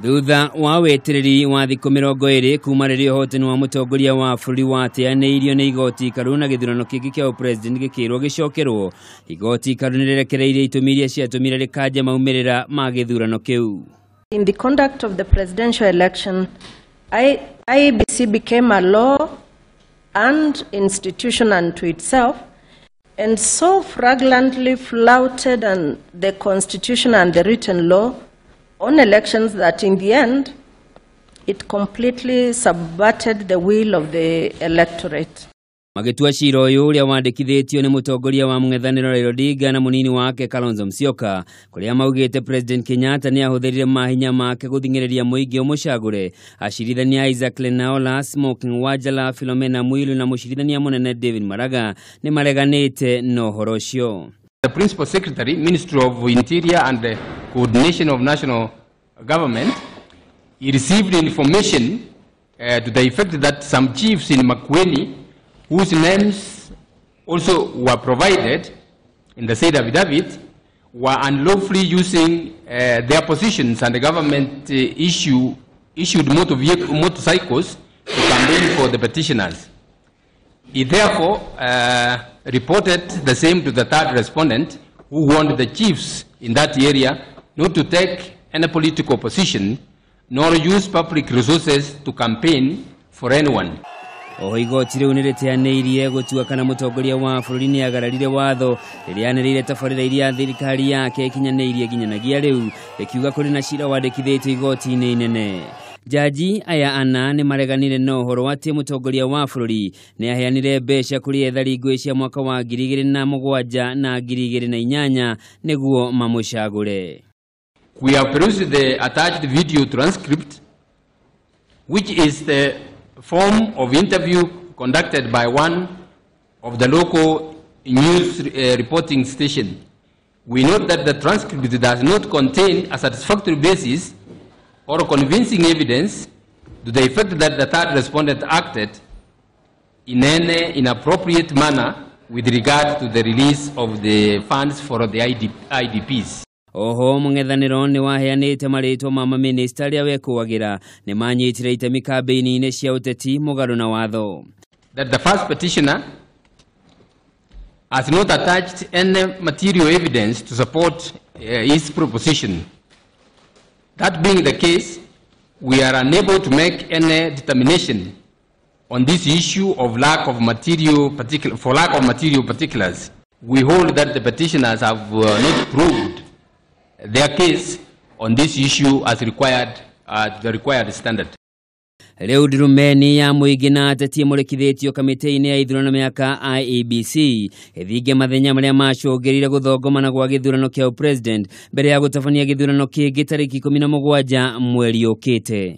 Thutha wa wetereri wa thikũ 20 kuma rĩrĩa ũhotani wa mũtongoria wa bũrũri wateanĩirio nĩ igoti ikaru na gĩthurano kĩngĩ kĩa ũpresident gĩkĩrwo gĩcokerwo, igoti ikaru nĩrĩrekereirie itũmi iria ciatũmire rĩkanje maumĩrĩra ma gĩthurano kĩu. In the conduct of the presidential election, IEBC became a law and institution unto itself, and so flagrantly flouted and the Constitution and the written law on elections that in the end it completely subverted the will of the electorate. Magĩtua cira ũyũ ũrĩa wandĩkithĩtio nĩ mũtongoria wa mũng'ethanĩro Raila Odinga na mũnini wake Kalonzo Musyoka, kũrĩa maugĩte President Kenyatta nĩ ahũthĩrire mahinya make gũthing'ĩrĩria mũingĩ ũmũcagũre. Acirithania Isaac Lenaola, Smoking Wanjala, Philomena Mwilu na mũcirithania mũnene David Maraga nĩ mareganĩte na ũhoro ũcio. The Principal Secretary, Ministry of Interior and the Coordination of National Government, he received information to the effect that some chiefs in Makueni, whose names also were provided in the said affidavit, were unlawfully using their positions and the government issued motor vehicle, motorcycles to campaign for the petitioners. He therefore reported the same to the third respondent, who warned the chiefs in that area not to take any political position nor use public resources to campaign for anyone. Oho igoti rĩu nĩrĩteanĩirie gũtua kana mũtongoria wa bũrũri nĩagararire watho rĩrĩa anĩrĩire tabarĩra iria thirikari yake ĩkinyanĩirie nginyanagia rĩu, rĩkiuga kũrĩ na cira wandĩkithĩtio igoti-inĩ inene. Jaji aya ana nĩ mareganire na ũhoro atĩ mũtongoria wa bũrũri nĩ aheanire mbeca kũrĩ ethari ngũĩ cia mwaka wa 2007 na 2008 nĩguo mamũcagũre. We have perused the attached video transcript, which is the form of interview conducted by one of the local news reporting station. We note that the transcript does not contain a satisfactory basis or convincing evidence to the effect that the third respondent acted in any inappropriate manner with regard to the release of the funds for the IDPs. Oho mũng'ethanĩro nĩ waheanĩte marĩtwa ma mamĩnĩsta arĩa wekũagĩra nĩ manyitire itemi kambĩini-inĩ cia ũteti mũgarũ na watho. That the first petitioner has not attached any material evidence to support his proposition. That being the case, we are unable to make any determination on this issue of lack of material for lack of material particulars. We hold that the petitioners have not proved their case on this issue as required, the required standard. Rĩu ndurumeni ya mũingĩ na ateti ĩmũrĩkithĩtio kamĩtĩ-inĩ ya ithurano mĩaka IEBC ĩthinge mathenya marĩa macũngĩrĩire gũthongomana gwa gĩthurano kĩa president mbere ya gũtabania gĩthurano kĩngĩ tarĩki 17 mweri ũkĩte.